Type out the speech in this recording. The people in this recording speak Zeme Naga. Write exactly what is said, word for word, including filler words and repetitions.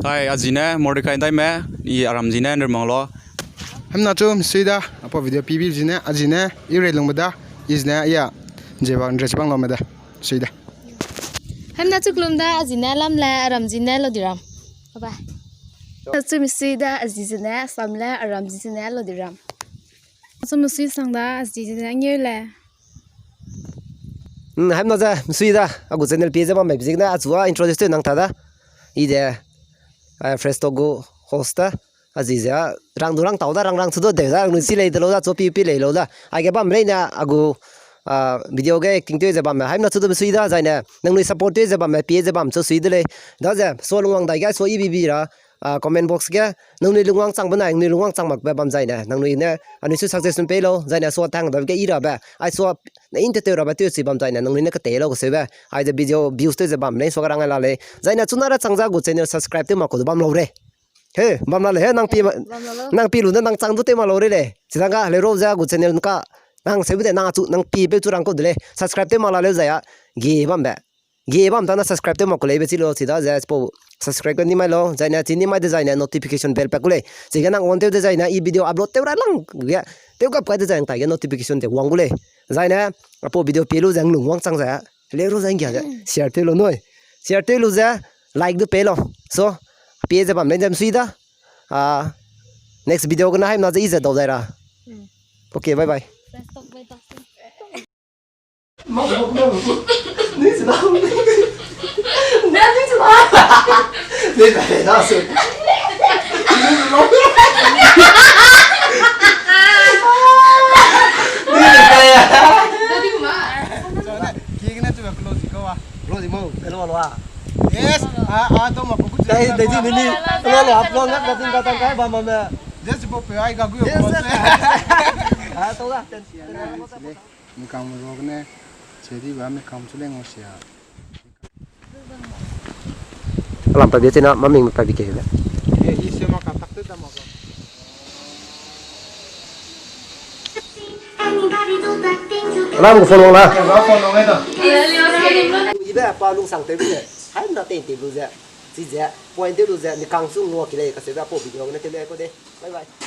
Ai, a zi ne Mordecai Ndaime, i aram zi ne Nremanglo. Hemna chu misui da, aipau video pibi zi ne, a zi ne, i rei lungbe da, i zi ne, ya, Nzeba Nrechibang Lome da, misui da. Hemna chu kelum da, a zi ne Lamle, aram zi ne Lodiram. Bye bye. Hemna chu misui da, a zi zi ne Samle, aram zi zi ne Lodiram. Chu misui sang da, a zi zi ne Ngeule. Hmm, hemna ze, misui da, a gu channel pie ze bam mai bi zi ne, a chu a introduce tew nang ta da. I de, a, Fresh Talk gu host da. A zi ze, a, rang du rang tau da, rang rang chu du deu da, rang du si lei de lo da, chu pi pi lei lo da. Aige bam rei ne, a gu, a, video ge acting tew ze bam me. Hemna chu du misui da, zai ne, nangnui support tew ze bam me, pie ze bam chu sui de lei. Da ze, so lungwang dai ge, so i bi bi ra, a, comment box ge, nangnui lungwang chang benai, nangnui lungwang chang mak be bam zai ne, nangnui ne, anui su success pei lo, zai ne, so tang da ge i ra be, ai so, ne in te tew ra be tew si bam zai ne, nangnui ne ketei lo ke seu be, ai de video views tew ze bam lei, so ka rang ai la lei, zai ne, chuna ra chang za gu channel subscribe tew mak ku du bam lo re. He, bam la lei, he, nang pi ma-, bam la lo. Nang pi lu ne, nang chang du tew mak lo re lei. Chidang ga, le ro ze gu channel ka, nang seu de, nang a chu, nang pi peu chu rang kau de lei. Subscribe tew mak la leu zai a, ge bam be. Ge bam ta na subscribe tew mak ku lei be chi lo, chida ze, chipau subscribe ke ni mai lo, zai ne, chi ni mai de zai ne, notification bell pe ku lei. Chige nang on tew de zai ne, i video upload tew ra lang, ge, tew gap kai de zai ne, tai ge notification te wang gu lei. Zai ne, aipau video pie lu ze, nglung wang chang zai a. Le ro zai ngia ze, share tew lo noi. Share tew lu ze, like du pei lo. So, pie ze bam lei ze misui da. Ah, next video gene haimna ze i ze dau zai ra. Mm. Okay, bye bye. Let's talk by talking. Kigene chu close ko a. Close mo, hello, hello a. Yes, a, a, to ma ko ku. Dai, dai, di, ni, ni. Hello, hello, upload na, ka tin ka tang kai ba ma me. Just po pe ai ga gu. Yes, yes. A, to la. Mi kam ro ne. Che di ba mi kam chu le ngo sia. Alam pa bia chena, maming pa bi ke be. E, i se ma ka tak te da ma ko. Alam ko phone wang la. Ba phone wang ai da. Ibe pa lungsang tew lu ze. Haimna tew tew lu ze. Chi ze, point tew lu ze, mi kang su ngua ki lei, ka se ba pau video ne tew lei ko de. Bye bye.